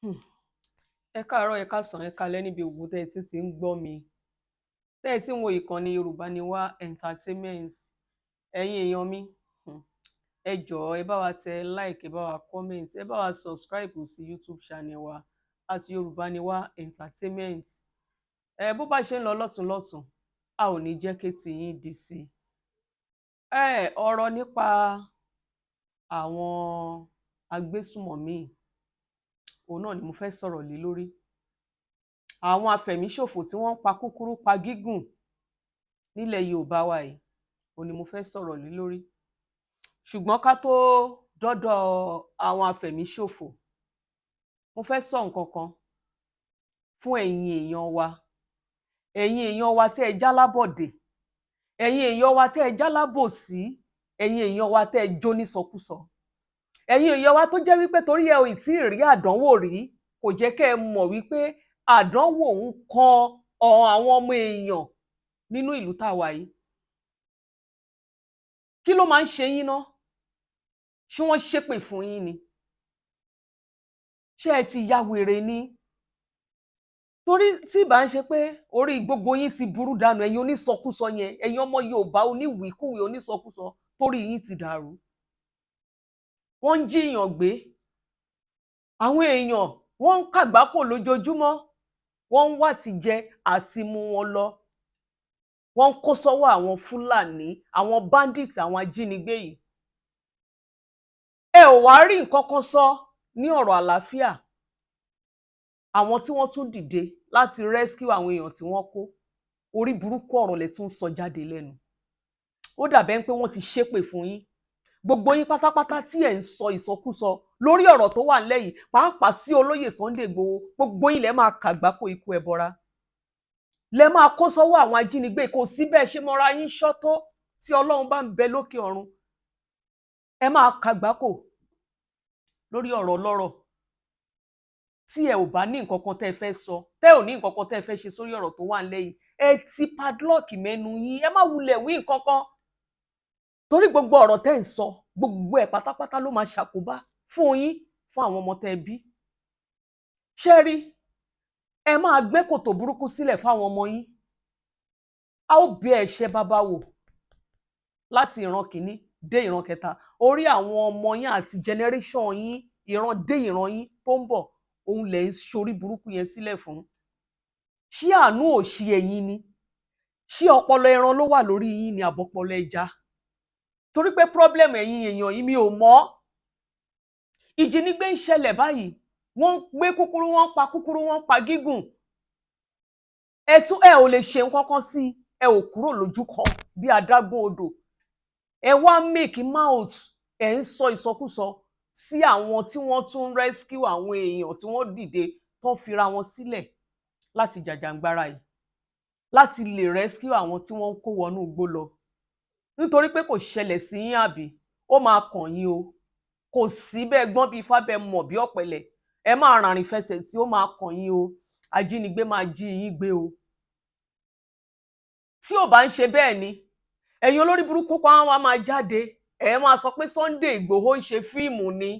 Ẹ káàárọ̀, ẹ káàsán, ẹ káalẹ́ níbi gbogbo tẹ́ ẹ ti ń gbọ́ mi, tẹ́ ẹ ti ń wo ìkànnì Yorùbá Ni Wá Entertainment. Ẹ̀yin èèyàn mi, ẹ jọ̀ọ́, ẹ bá wa tẹ like, ẹ bá wa comment, ẹ bá wa subscribe sí YouTube channel wa àti Yorùbá Ni Wá Entertainment. Ẹ bó bá ṣe ń lọ lọ́tún lọ́tún, a ò ní jẹ́ kétí yín di sí i. Ẹ ọ̀rọ̀ nípa àwọn agbésùmọ̀mí, òun náà ni mo fẹ́ sọ̀rọ̀ lé lórí. Àwọn afẹ̀míṣòfò tí wọ́n ń pa kúkúrú pa gígùn nílẹ̀ Yorùbá wa yìí, òun ni mo fẹ́ sọ̀rọ̀ lé lórí. Ṣùgbọ́n ká tó dọ́dọ̀ àwọn afẹ̀míṣòfò, mo fẹ́ sọ nǹkan kan fún ẹ̀yin èèyàn wa, ẹ̀yin èèyàn wa tẹ́ ẹ jálábọ̀dè, ẹ̀yin èèyàn wa tẹ́ ẹ jálábòsí, ẹ̀yin èèyàn wa tẹ́ ẹ jónísọkúsọ, ẹ̀yin èèyàn wa tó jẹ́ wípé torí ẹ ò tí ì rí àdánwò rí, kò jẹ́ kẹ́ ẹ mọ̀ wípé àdánwò ń kan àwọn ọmọ èèyàn nínú ìlú tá a wà yìí. Kí ló máa ń ṣe yín ná? Ṣé wọ́n ṣépè fún yín ni? Ṣé ẹ ti ya wèrè ni? Torí tí ìbá ń ṣe pé orí gbogbo yín ti burú dànù, ẹ̀yin onísọkúsọ yẹn, ẹ̀yin ọmọ Yorùbá oníwìíkúwìí, onísọkúsọ, torí yín ti dàrú. Wọ́n ń jíyàn gbé, àwọn èèyàn wọ́n ń kàgbákò lójoojúmọ́, wọ́n ń wá ti jẹ àti mú wọn lọ, wọ́n ń kó sọ́wọ́ àwọn Fúlàní, àwọn bandits, àwọn ajínigbé yìí. Ẹ ò wá rí nǹkan kan sọ ní ọ̀rọ̀ àlàáfíà. Àwọn tí wọ́n tún dìde láti rescue àwọn èèyàn tí wọ́n kó, orí burúkú ọ̀rọ̀ lẹ tún sọ jáde lẹ́nu. Ó dàbẹ́ pé wọ́n ti ṣépè fún yín, gbogbo yín pátápátá tí ẹ̀ ń sọ ìsọkúsọ lórí ọ̀rọ̀ tó wà nílẹ̀ yìí, pàápàá sí olóyè Sunday Igboho. Gbogbo yín lẹ máa kàgbákò ikú ẹbọra, lẹ máa kó sọ́wọ́ àwọn ajínigbé. Kò sí bẹ́ẹ̀ ṣe mọ́ra yín ṣọ́tó, tí Ọlọ́run bá ń bẹ lókè ọ̀run, ẹ máa kàgbákò lórí ọ̀rọ̀ ọlọ́rọ̀. Tí ẹ ò bá ní nǹkan kan tẹ́ ẹ fẹ́ sọ, tẹ́ ò ní nǹkan kan tẹ́ ẹ fẹ́ ṣe sórí ọ̀rọ̀ tó wà nílẹ̀ yìí, ẹ ti padlock mẹ́nu yín, ẹ má wulẹ̀ wí nǹkan kan, torí gbogbo ọ̀rọ̀ tẹ́ ẹ̀ ń sọ, gbogbo ẹ̀ pátápátá ló máa ṣàkóbá fún yín, fún àwọn ọmọ tẹ́ ẹ bí. Ṣé rí, ẹ máa gbé kòtò burúkú sílẹ̀ fáwọn ọmọ yín. A ó bí ẹ̀ṣẹ̀ bàbá wò láti ìran kìíní dé ìran kẹta. Orí àwọn ọmọ yín àti generation yín, ìran dé ìran yín tó ń bọ̀, òun lẹ̀ ń ṣorí burúkú yẹn sílẹ̀ fún. Ṣé àánú ò ṣe ẹ̀yin ni? Ṣé ọpọlọ ẹran ló wà lórí yín ni, àbọ̀pọlọ ẹja? Torí pé problem ẹ̀yin èèyàn yìí, mi ò mọ̀. Ìjínigbé ń ṣẹlẹ̀ báyìí, wọ́n ń gbé kúkúrú, wọ́n ń pa kúkúrú, wọ́n ń pa gígùn. Ẹ tún ẹ ò lè ṣe nǹkan kan sí ẹ, ò kúrò lójú kan bí adágún odò. Ẹ wá make mouth, ẹ ń sọ ìsọkúsọ sí àwọn tí wọ́n tún rescue àwọn èèyàn tí wọ́n dìde tán, fira wọn sílẹ̀ láti jàjàǹgbara yìí, láti lè rescue àwọn tí wọ́n ń kó wọnú igbó lọ. Nítorí pé kò ṣẹlẹ̀ sí yín, àbí? Ó máa kàn yín o. Kò sí bẹ́ẹ̀ gbọ́n bí ifá, bẹ́ẹ̀ mọ̀ bí ọ̀pẹ̀lẹ̀, ẹ máa ràrìn fẹsẹ̀ sí, ó máa kàn yín o. Ajínigbé máa jí yín gbé o. Tí ò bá ń ṣe bẹ́ẹ̀ ni, ẹ̀yin olórí burúkú kan wá máa jáde, ẹ̀ máa sọ pé Sunday Ìgbòho ń ṣe fíìmù ni.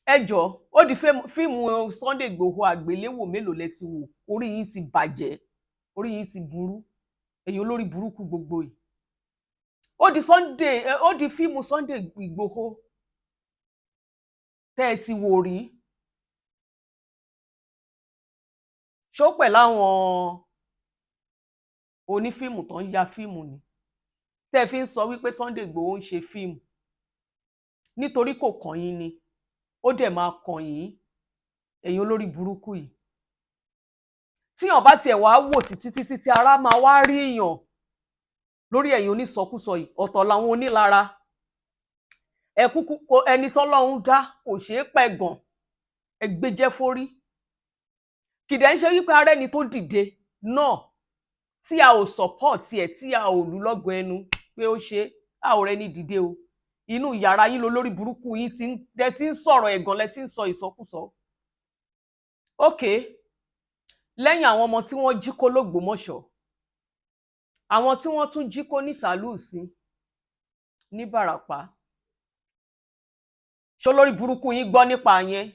Ẹ jọ, ó di fíìmù Sunday Ìgbòho àgbéléwò mélòó lẹ ti wò? Orí yín ti bàjẹ́, orí yín ti burú, ẹ̀yin olórí burúkú gbogbo yìí. Ó di Sunday, ó di fíìmù Sunday Ìgbòho tẹ́ ẹ ti wò rí? Ṣó pẹ̀lú àwọn onífíìmù tó ń ya fíìmù ni tẹ́ ẹ fi ń sọ wípé Sunday Ìgbòho ń ṣe fíìmù? Nítorí kò kàn yín ni, ó dẹ̀ máa kàn yín, ẹ̀yin olórí burúkú yìí. Tíyàn bá tiẹ̀ wá wò títí títí tí ara máa wá rí èèyàn lórí ẹ̀yin onísọkúsọ yìí. Ọ̀tọ̀ làwọn onílara. Ẹ kúkú ẹni tọ́lọ́run dá kò ṣeé pẹ̀gàn, ẹ gbéjẹ́ fórí. Kìdẹ̀ ń ṣe wípé ara ẹni tó dìde náà tí a ò support ẹ̀, tí a ò lù lọ́gọ̀ ẹnu pé ó ṣe, a ò rẹni dìde o. Inú yàrá yín ló lórí burúkú yín ti ń lẹ ti ń sọ̀rọ̀ ẹ̀gàn, lẹ ti ń sọ ìsọkúsọ. Ok, lẹ́yìn àwọn ọmọ tí wọ́n jí kó lÓgbómọ̀ṣọ́, àwọn tí wọ́n tún jí kó ní Sàlúùsí ní Ìbàràpá, ṣó lórí burúkú yín gbọ́ nípa yẹn?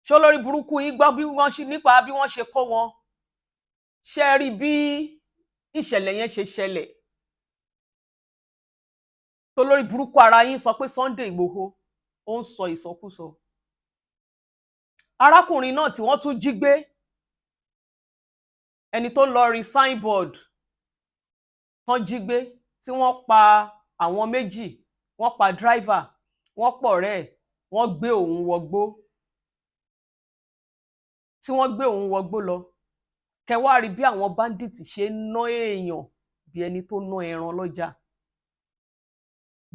Ṣé olórí burúkú yín gbọ́ bí wọ́n ṣe nípa bí wọ́n ṣe kó wọn? Ṣe rí bí ìṣẹ̀lẹ̀ yẹn ṣe ṣẹlẹ̀ tó lórí burúkú ara yín sọ pé Sunday Igboho ó ń sọ ìsọkúsọ? Arákùnrin náà tí wọ́n tún jí gbé, ẹni tó ń lọ rí signboard tán jí gbé, tí wọ́n pa àwọn méjì, wọ́n pa driver, wọ́n pọ̀ rẹ́ ẹ̀, wọ́n gbé òun wọgbó, tí wọ́n gbé òun wọgbó lọ. Kẹwàá rí bí àwọn bandit ṣe ń ná èèyàn bí ẹni tó ná ẹran lọ́jà,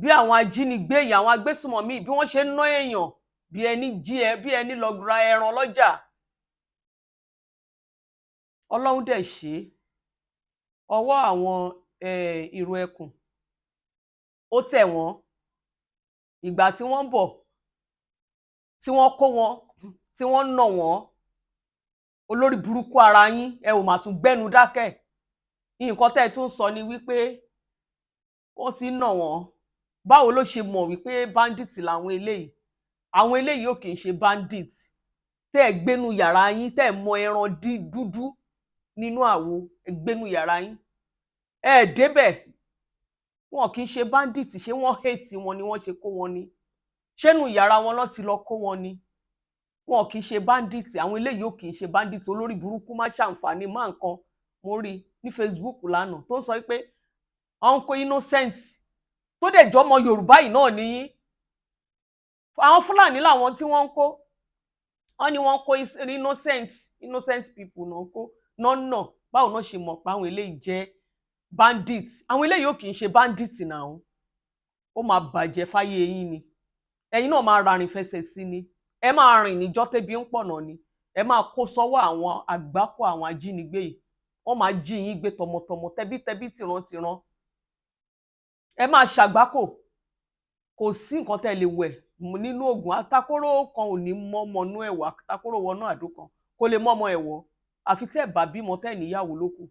bí àwọn ajínigbé yìí, àwọn agbésùmọ̀mí, bí wọ́n ṣe ń ná èèyàn bí ẹni jí ẹ, bí ẹni lọ ra ẹran lọ́jà. Ọlọ́run dẹ̀ ṣe é, ọwọ́ àwọn ìrù ẹkùn ó tẹ̀ wọ́n. Ìgbà tí wọ́n ń bọ̀, tí wọ́n kó wọn, tí wọ́n nà wọ́n, olórí burúkú ara yín, ẹ ò mà tún gbẹ́nu dákẹ́. Nǹkan tẹ́ ẹ tún sọ ni wípé wọ́n ti ń nà wọ́n. Báwo ló ṣe mọ̀ wípé bandit làwọn eléyìí? Àwọn eléyìí ò kì í ṣe bandit. Tẹ́ ẹ gbénu yàrá yín, tẹ́ ẹ mọ ẹran dúdú nínú àwo, ẹ gbénu yàrá yín, ẹ débẹ̀. Wọn kì í ṣe bandit. Ṣé wọ́n hate wọn ni wọ́n ṣe kó wọn ni? Ṣénu yàrá wọn ló ti lọ kó wọn ni? Wọn kì í ṣe bandit. Àwọn eléyìí ò kì í ṣe bandit. Olórí burúkú má ṣàǹfààní má nǹkan. Mo rí ní Facebook lánàá tó ń sọ pé àwọn kó innocent tó dẹ̀ jọmọ Yorùbá yìí náà níyí. Àwọn Fúlàní làwọn tí wọ́n ń kó. Wọ́n ní wọ́n kó innocent people náà kó náà nà. Báwo náà ṣe mọ̀ pé àwọn eléyìí jẹ́ bandit? Àwọn eléyìí ò kì í ṣe bandit náà. Ó máa bàjẹ́ fáyé yín ni. Ẹ̀yin náà máa rarìn fẹsẹ̀ sí ni. Ẹ máa rìn níjọ́ tẹ́bi ń pọ̀nà ni. Ẹ máa kó sọ́wọ́ àwọn àgbákò àwọn ajínigbé yìí. Wọ́n máa jí yín gbé tọmọtọmọ, tẹbítẹbí, tìrantìran. Ẹ máa ṣàgbákò. Kò sí nǹkan tẹ́ lè wẹ̀ nínú oògùn atakóró kan ò ní mọ́mọ́nú ẹ̀wà. Atakóró wọnú àdó kan kò lè mọ́mọ́ ẹ̀wọ̀, àfi tẹ́ ẹ̀ bá bímọ, tẹ́ ẹ̀ níyàwó ló kù.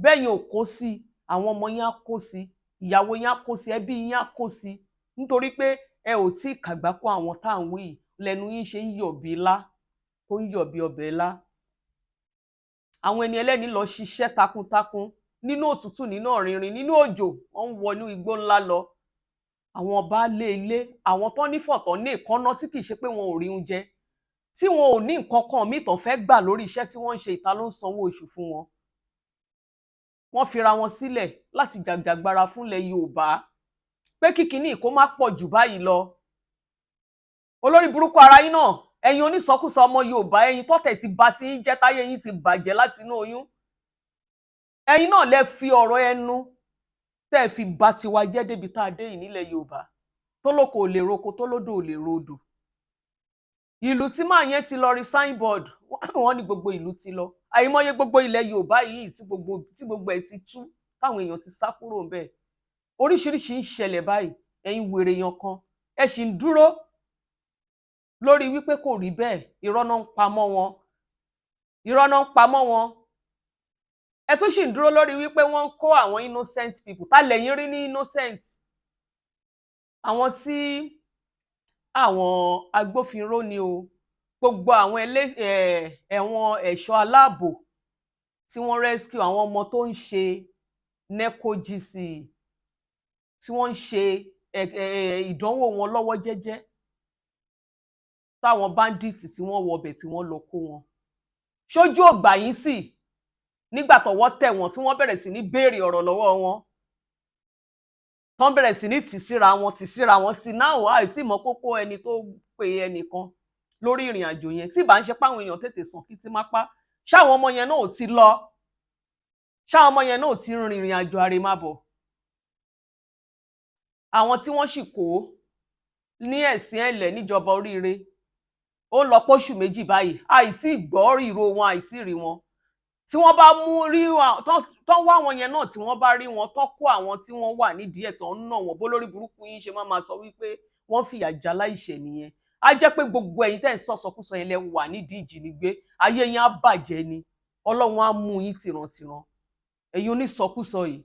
Bẹ́ẹ̀ yẹn ò kó sí, àwọn ọmọ yín á kó sí, ìyàwó yín á kó sí, ẹbí yín á kó sí, nítorí pé ẹ ò tí ì kàgbákò àwọn tá à ń wí yìí. Lẹ́nu yín ṣe ń yọ̀ bí ilá, tó ń yọ̀ bí ọbẹ̀ ilá. Àwọn ẹni ẹlẹ́ni lọ ṣiṣẹ́ takuntakun nínú òtútù, nínú ọ̀rìnrìn, nínú òjò. Wọ́n ń wọnú igbó ńlá lọ. Àwọn baálé ilé, àwọn tó ní fọ̀tọ̀ ní ìkànnà, tí kì í ṣe pé wọn ò rí oúnjẹ, tí wọn ò ní nǹkan kan míì tó fẹ́ gbà lórí iṣẹ́ tí wọ́n ń ṣe, ìta ló ń sanwó oṣù fún wọn. Wọ́n fira wọn sílẹ̀ láti jàjàgbara fúnlẹ̀ Yorùbá pé kíkiní kó má pọ̀ jù báyìí lọ. Olórí burúkú ara yín náà, ẹ̀yin onísọkúsọ ọmọ Yorùbá, ẹ̀yin tọ́tẹ̀ ti ba ti ń jẹ́, táyé yín ti bàjẹ́ láti inú oyún, ẹ̀yin náà lẹ fi ọ̀rọ̀ ẹnu tẹ́ ẹ fi ba tiwa jẹ́ débi tá a dé yìí nílẹ̀ Yorùbá, tó lóko ò lè roko, tó lódò ò lè rodò. Ìlú tí màá yẹn ti lọ rí signboard, wọ́n ní gbogbo ìlú ti lọ. Àìmọye gbogbo ilẹ̀ Yorùbá yìí tí gbogbo ẹ̀ ti tú, táwọn èèyàn ti sá kúrò ńbẹ̀. Oríṣiríṣi ń ṣẹlẹ̀ báyìí. Ẹ̀yin wèrè yan kan, ẹ sì ń dúró lórí wípé kò rí bẹ́ẹ̀. Irọ́ náà ń pamọ́ wọn, irọ́ náà ń pamọ́ wọn. Ẹ tún sì ń dúró lórí wípé wọ́n ń kó àwọn innocent people. Tá lẹ́yìn rí ní innocent? Àwọn tí àwọn agbófinró ni o, gbogbo àwọn ẹ̀wọ̀n ẹ̀ṣọ́ aláàbò tí wọ́n rescue àwọn ọmọ tó ń ṣe NECO GCE, tí wọ́n ń ṣe ìdánwò wọn lọ́wọ́ jẹ́jẹ́, táwọn bandits tí wọ́n wọbẹ̀, tí wọ́n lọ kó wọn. Ṣojú ògbà yín sì nígbà tọ́wọ́ tẹ̀ wọ́n, tí wọ́n bẹ̀rẹ̀ sí ní béèrè ọ̀rọ̀ lọ́wọ́ wọn, tán bẹ̀rẹ̀ sí ní tì síra wọn, tì síra wọn sí náà, àìsí mọ́ kókó ẹni tó pe ẹnìkan lórí ìrìn àjò yẹn. Tí ìbá ń ṣe páwọn èèyàn tètè sàn kí tí má pa, ṣáwọn ọmọ yẹn náà ò ti lọ? Ṣáwọn ọmọ yẹn náà ò ti rìn ìrìn àjò àrèmábọ̀? Àwọn tí wọ́n sì kó ní ẹ̀sìn ẹ̀lẹ̀ níjọba oríire, ó ń lọ póṣù 2 báyìí, àìsí ìgbọ́ ìró wọn, àìsí rí wọn. Tí wọ́n bá mú rí tán wá àwọn yẹn náà, tí wọ́n bá rí wọn tán kó àwọn tí wọ́n wà nídìí ẹ̀ tán ń nà wọ́n, bó lórí burúkú yín ṣe máa sọ wípé wọ́n fìyà jẹ aláìṣẹ̀ nìyẹn. Á jẹ́ pé gbogbo ẹ̀yin tẹ́ ń sọ̀sọkúsọ yẹn lẹ wà nídìí ìjínigbé. Ayé yín á bàjẹ́ ni. Ọlọ́run á mú yín tìrantìran. Ẹ̀yin onísọkúsọ yìí,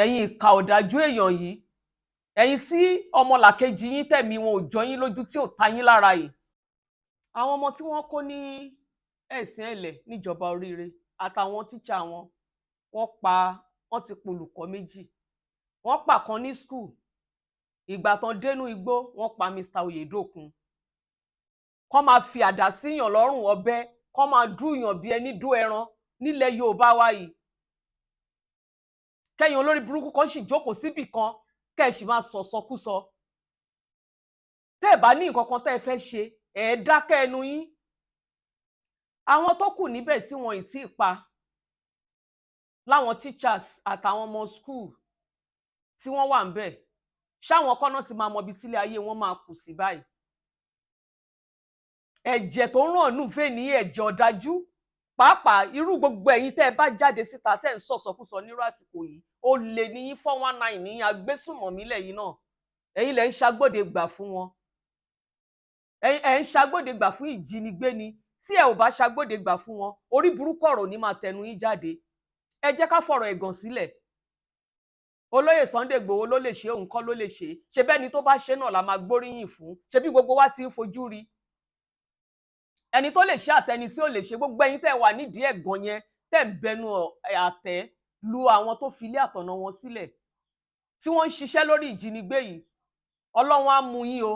ẹ̀yin ìkà ọ̀dájú èèyàn yìí, ẹ̀yin tí ọmọlàkejì yín tẹ̀mí wọn ò jọ yín lójú, tí ò ta yín lára yìí. Àwọn ọmọ tí wọ́n kó ní Ẹ̀sìn Ẹ̀lẹ̀ níjọba Oríire àtàwọn tíṣà wọn, wọ́n pa, wọ́n ti polùkọ́ méjì, wọ́n pa kan ní school. Ìgbà tán dénú igbó, wọ́n pa Mr. Oyèdòkun. Kọ́ máa fi àdá síyàn lọ́rùn, ọ̀bẹ, kọ́ máa dúyàn bí ẹni dú ẹran nílẹ̀ Yorùbá wa yìí, kẹ́yìn olórí burúkú kan sì jókòó síbì kan, kẹ́ ẹ̀ sì máa sọ̀sọkúsọ. Tẹ́ ẹ̀ bá ní nǹkan kan tẹ́ ẹ fẹ́ ṣe, ẹ̀ dákẹ́ ẹnu yín. Àwọn tó kù níbẹ̀ tí wọn ì tí ì pa láwọn teachers àtàwọn ọmọ school tí wọ́n wà níbẹ̀, ṣáwọn kọ́nà ti máa mọ ibi tílé ayé wọn máa kù sí báyìí? Ẹ̀jẹ̀ tó ń ràn nù fẹ́ ní ẹ̀jẹ̀ ọ̀dájú. Pàápàá irú gbogbo ẹ̀yin tẹ́ ẹ bá jáde síta, tẹ́ ẹ ń sọ̀sọkúsọ nírú àsìkò yìí, ó lè ní yín, 419 ní agbésùnmọ̀mí lẹ́yìn náà. Ẹ̀yin lẹ́ ń ṣagbódegbà fún wọn, ẹ̀ ń ṣagbódegbà fún ìjínigbé ni. Tí ẹ ò bá ṣagbódegbà fún wọn, orí burúkú ọ̀rọ̀ ní máa tẹnu yín jáde. Ẹ jẹ́ ká fọ̀rọ̀ ẹ̀gàn sílẹ̀. Olóyè Sunday Igboho ló lè ṣe, òun kọ́ ló lè ṣe. Ṣe bẹ́ẹ̀ ni tó bá ṣe náà la máa gbóríyìn fún. Ṣe bí gbogbo wa ti ń fojú rí ẹni tó lè ṣe àtẹni tí ó lè ṣe. Gbogbo ẹ̀yin tẹ́ wà nídìí ẹ̀gàn yẹn, tẹ́ ń bẹnu àtẹ́ lu àwọn tó fi ilé àtọ̀nà wọn sílẹ̀, tí wọ́n ń ṣiṣẹ́ lórí ìjínigbé yìí, Ọlọ́run á mú yín o.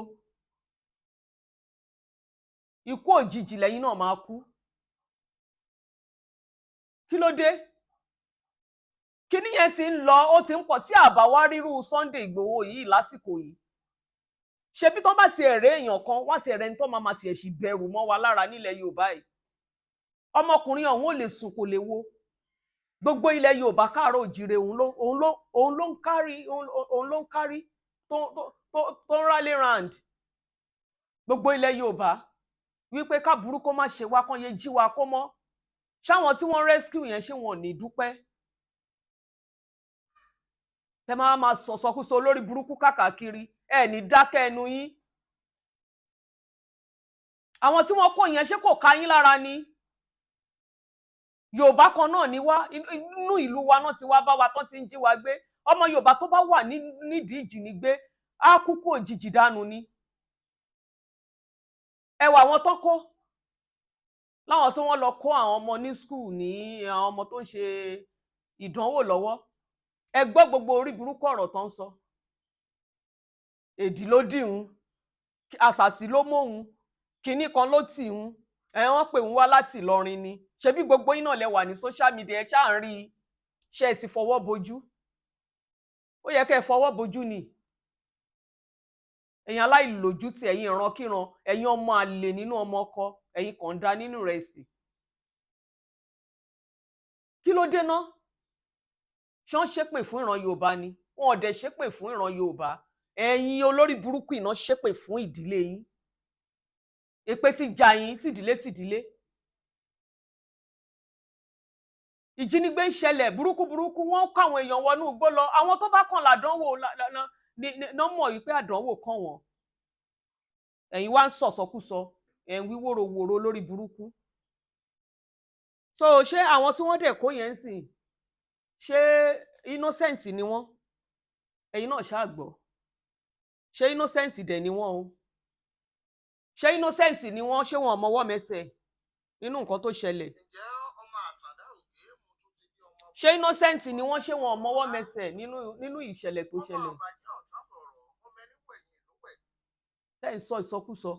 Ikú òjijì lẹ́yìn náà máa kú. Kí ló dé? Kíní yẹn ti ń lọ, ó ti ń pọ̀. Tí àbá wá rírú Sunday Ìgbòho yìí lásìkò yìí, ṣebí tán bá ti ẹ̀rẹ́ èèyàn kan wá ti ẹ̀rẹ́ ní tó máa tiẹ̀ sì bẹ̀rù mọ́ wa lára nílẹ̀ Yorùbá yìí, ọmọkùnrin ọ̀hún ò lè sùn, kò lè wo. Gbogbo ilẹ̀ Yorùbá káàárọ̀ òjìrè, òun ló ń kárí, òun ló ń kárí tó ń rally round gbogbo ilẹ̀ Yorùbá wípé káburú kó má ṣe wá, kán yé jí wa kó mọ́. Ṣáwọn tí wọ́n rescue yẹn, ṣé wọn ò ní dúpẹ́? Tẹ máa máa sọ̀sọkúsọ olórí burúkú káàkiri, ẹ ní dákẹ́ ẹnu yín. Àwọn tí wọ́n kó yẹn, ṣé kò ká yín lára ni? Yorùbá kan náà ní wá, inú ìlú wa náà ti wá bá wa tán ti ń jí wa gbé. Ọmọ Yorùbá tó bá wà nídìí ìjínigbé á kúkú òjijì dànù ni. Ẹ wà, àwọn tán kó láwọn tí wọ́n lọ kó àwọn ọmọ ní school, ní àwọn ọmọ tó ń ṣe ìdánwò lọ́wọ́, ẹ gbọ́ gbogbo orí burúkú ọ̀rọ̀ tó ń sọ. Èdì ló dìhun, àṣàsì ló móhun, kinní kan ló tì ń ẹ. Wọ́n pè ń wá láti Ìlọrin ni. Ṣebí gbogbo yín náà lẹ wà ní social media, ẹ ṣáà ń rí i. Ṣé ẹ ti fọwọ́ bojú? Ó yẹ kẹ́ ẹ fọwọ́ bojú ni. Ẹ̀yin aláìlójútì, ẹ̀yin ìrankíran, ẹ̀yin ọmọ àlè nínú ọmọ ọkọ, ẹ̀yin kànda nínú ìrẹsì, kí ló dé náà? Ṣán ṣépè fún ìran Yorùbá ni? Wọn ò dẹ̀ ṣépè fún ìran Yorùbá. Ẹ̀yin olórí burúkú iná ṣépè fún ìdílé yín. Èpè ti jà yín tìdílé tìdílé. Ìjínigbé ń ṣẹlẹ̀ burúkú burúkú, wọ́n ń kó àwọn èèyàn wọnú igbó lọ. Àwọn tó bá kàn ládánwò náà mọ̀ wípé àdánwò kàn wọ́n. Ẹ̀yin wá ń sọ̀sọ́kúsọ, ẹ̀ ń wí wòròwòro lórí burúkú. So ṣé àwọn tí wọ́n dẹ̀ kó yẹn ń sìn, ṣé innocent ni wọ́n? Ẹ̀yin náà ṣáà gbọ́. Ṣé innocent dẹ̀ ni wọ́n o? Ṣé innocent ni wọ́n? Ṣé wọn ò mọwọ́ mẹsẹ̀ nínú nǹkan tó ṣẹlẹ̀? Ǹjẹ́ ọmọ àtàndá òkè mo tún ti ní ọmọ Ṣé innocent ni wọ́n? Ṣé wọn ò mọwọ́ mẹsẹ̀ nínú ìṣẹ̀lẹ̀ tó ọmọ ṣẹlẹ̀? Ọbàjẹ́ ọ̀tán bọ̀rọ̀ ọmọ ẹni wẹ̀yìn ló wẹ̀. Tẹ́ ń sọ ìsọkúsọ,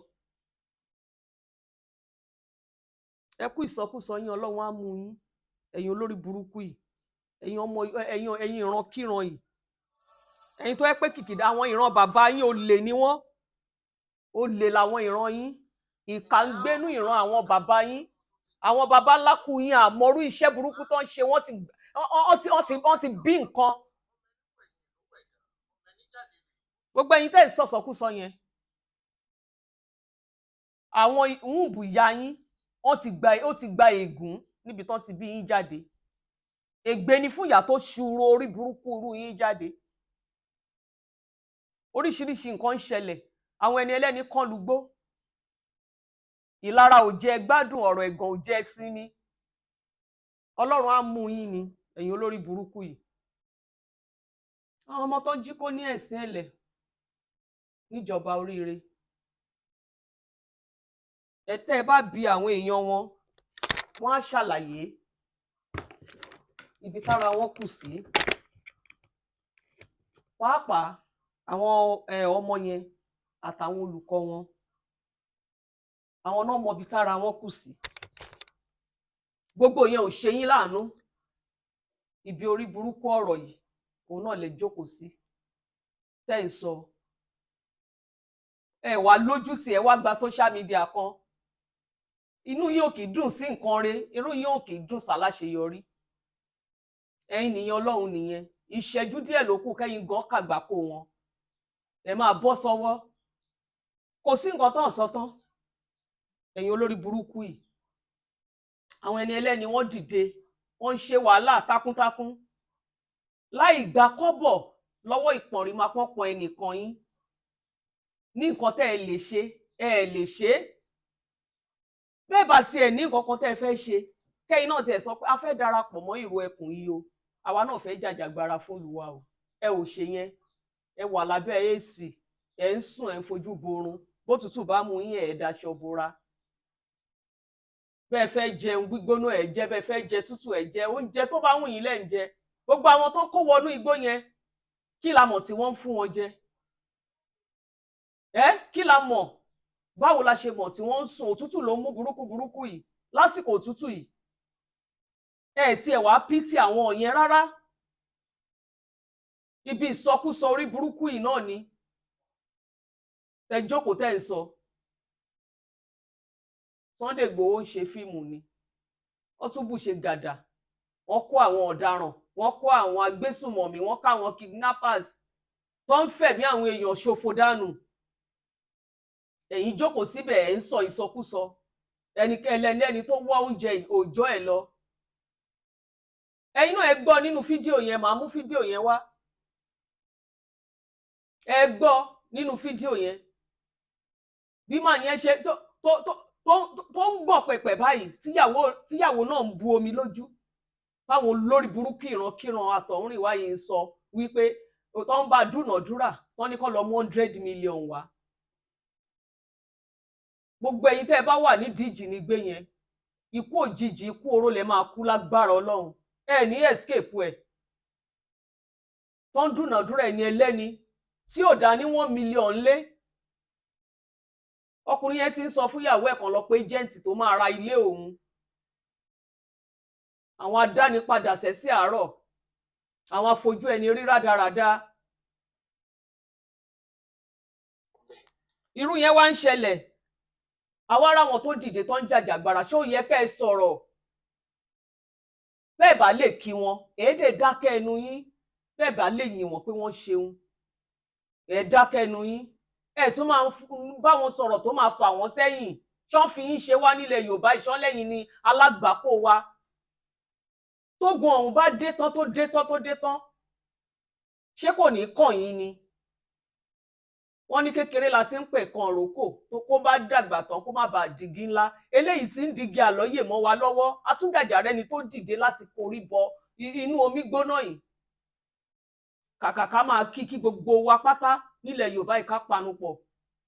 ẹ kú ìsọkúsọ yín. Ọlọ́run á mú yín, ẹ̀yin olórí burúkú yìí, ẹ̀yin ọmọ, ẹ̀yin ìrankíran yìí, ẹ̀yin tó yẹ pé kìkìdá àwọn ìran bàbá yín, olè ni wọ́n, olè làwọn ìran yín, ìkà ń gbénú ìran àwọn bàbá yín, àwọn bàbá ńlá kú yín. Àmọ́rú iṣẹ́ burúkú tó ń ṣe, wọ́n ti bí nǹkan. Gbogbo ẹ̀yin tẹ́ ẹ̀ sọ̀sọ̀kúsọ yẹn, àwọn wúńbù ìyá yín, wọ́n ti gba, ó ti gba ègún níbi tán ti bí yín jáde. Ègbé ni fún ìyá tó ṣúró orí burúkú irú yín jáde. Oríṣiríṣi nǹkan ń ṣẹlẹ̀, àwọn ẹni ẹlẹ́ni kan lugbó. Ìlara ò jẹ́ gbádùn, ọ̀rọ̀ ẹ̀gàn ò jẹ́ sinmi. Ọlọ́run á mú yín ni, ẹ̀yin olórí burúkú yìí. Àwọn ọmọ tó jí kó ní ẹ̀sìn ẹ̀lẹ̀ níjọba Oríire. Ẹ tẹ́ ẹ bá bi àwọn èèyàn wọn, wọ́n á ṣàlàyé ibi tára wọn kù sí, pàápàá àwọn ọmọ yẹn àtàwọn olùkọ́ wọn. Àwọn náà mọ ibi tára wọn kù sí. Gbogbo yẹn ò ṣe yín láàánú. Ibi orí burúkú ọ̀rọ̀ yìí, òun náà lè jókòó sí tẹ́ ń sọ. Ẹ wá lójú sí, ẹ wá gba social media kan. Inú yóò kì í dùn sí nǹkan rẹ̀, inú yóò kì í dùn sáláṣeyọrí. Ẹ̀yin nìyẹn, Ọlọ́run nìyẹn. Ìṣẹ́jú díẹ̀ ló kù kẹ́yìn gan kàgbákò wọn, ẹ máa bọ́ sọ́wọ́. Kò sí nǹkan tó ń sọ tán. Ẹ̀yin olórí burúkú yìí, àwọn ẹni ẹlẹ́ni, wọ́n dìde, wọ́n ń ṣe wàhálà takuntakun láì gba kọ́bọ̀ lọ́wọ́ ìpọ̀nrín máa pọ́npọ́n ẹnìkan yín. Ní nǹkan tẹ́ ẹ lè ṣe, ẹ lè ṣe é. Bẹ́ẹ̀ bá tiẹ̀ ní nǹkan kan tẹ́ ẹ fẹ́ ṣe, kẹ́yìn náà tiẹ̀ sọ pé a fẹ́ darapọ̀ mọ́ ìró ẹkùn yìí o, àwa náà fẹ́ jàjàgbara fún Olúwa o. Ẹ ò ṣe yẹn. Ẹ wà lábẹ́ AC, ẹ ń sùn, ẹ ń fojú borun. Bó tútù bá mú yín, ẹ daṣọ bora. Bẹ́ẹ̀ fẹ́ jẹun gbígbóná, ẹ jẹ. Bẹ́ẹ̀ fẹ́ jẹ tútù, ẹ jẹ. Oúnjẹ tó bá wù yín lẹ́ ń jẹ. Gbogbo àwọn tó kó wọnú igbó yẹn, kí la mọ̀ tí wọ́n ń fún wọn jẹ? Ẹ kí la mọ̀? Báwo la ṣe mọ̀ tí wọ́n ń sùn? Òtútù ló mú burúkú burúkú yìí lásìkò òtútù yìí. Ẹ tiẹ̀ wá pity àwọn yẹn rárá. Ibi ìsọkúsọ orí burúkú yìí náà ni tẹ jókòó, tẹ ń sọ. Sunday Igboho ń ṣe fíìmù ni. Wọ́n tún bù ṣe gàdà, wọ́n kó àwọn ọ̀daràn, wọ́n kó àwọn agbésùmọ̀mí, wọ́n kó àwọn kidnappers tó ń fẹ̀mí àwọn èèyàn ṣòfò dànù. Ẹ̀yin jókòó síbẹ̀, ẹ̀ ń sọ ìsọkúsọ. Ẹnikẹ́ni ẹni tó wá oúnjẹ òòjọ́ ẹ̀ lọ. Ẹ̀yin náà, ẹ gbọ́ nínú fídíò yẹn. Màá mú fídíò yẹn wá. Ẹ gbọ́ nínú fídíò yẹn bí màá yẹn ṣe tó ń gbọ̀n pẹ̀pẹ̀ báyìí, tíyàwó náà ń bu omi lójú, táwọn olórí burúkú ìrankíran àtọ̀húnrìnwá yìí ń sọ wípé tó ń bá dúnàádúrà, wọ́n ní kó lọ mú 100 million wá. Gbogbo ẹ̀yin tẹ́ ẹ bá wà nídìí ìjínigbé yẹn, ikú òjijì, ikú oró lẹ máa kú lágbára Ọlọ́run. Ẹ ní escape ẹ. Tó ń dúnàádúrà, ẹni ẹlẹ́ni tí ò dá ní 1 million lé. Ọkùnrin yẹn ti ń sọ fúnyàwó ẹ̀ kan lọ pé agent tó máa ra ilé òun, àwọn adánipadà sẹ́sí àárọ̀, àwọn afojú ẹni rí rádaràda. Irú yẹn wá ń ṣẹlẹ̀. Àwa ará wọn tó dìde, tó ń jàjàgbara, ṣó yẹ kẹ́ ẹ sọ̀rọ̀? Bẹ́ẹ̀ bá lè kí wọn, èédè dákẹ́ ẹnu yín. Bẹ́ẹ̀ bá lè yìn wọ́n pé wọ́n ṣeun, ẹ̀ dákẹ́ ẹnu yín. Ẹ̀ tún máa ń bá wọn sọ̀rọ̀ tó máa fà wọ́n sẹ́yìn. Ṣọ́n fi yín ṣe wá nílẹ̀ Yorùbá ìṣọ́lẹ́yìn ni alágbàákò wa. Tógun ọ̀hún bá dé tán, tó dé tán, tó dé tán, ṣé kò ní kàn yín ni? Wọ́n ní kékeré la ti ń pè kan òrókò, tó kó bá dàgbà tán, kó má bàa digi ńlá. Eléyìí tí ń digi àlọ́yè mọ́ wa lọ́wọ́. Atúnjàjà rẹni tó dìde láti korí bọ inú omi gbóná yìí. Kàkà ká máa kí gbogbo wa pátá nílẹ̀ Yorùbá yìí, ká panupọ̀,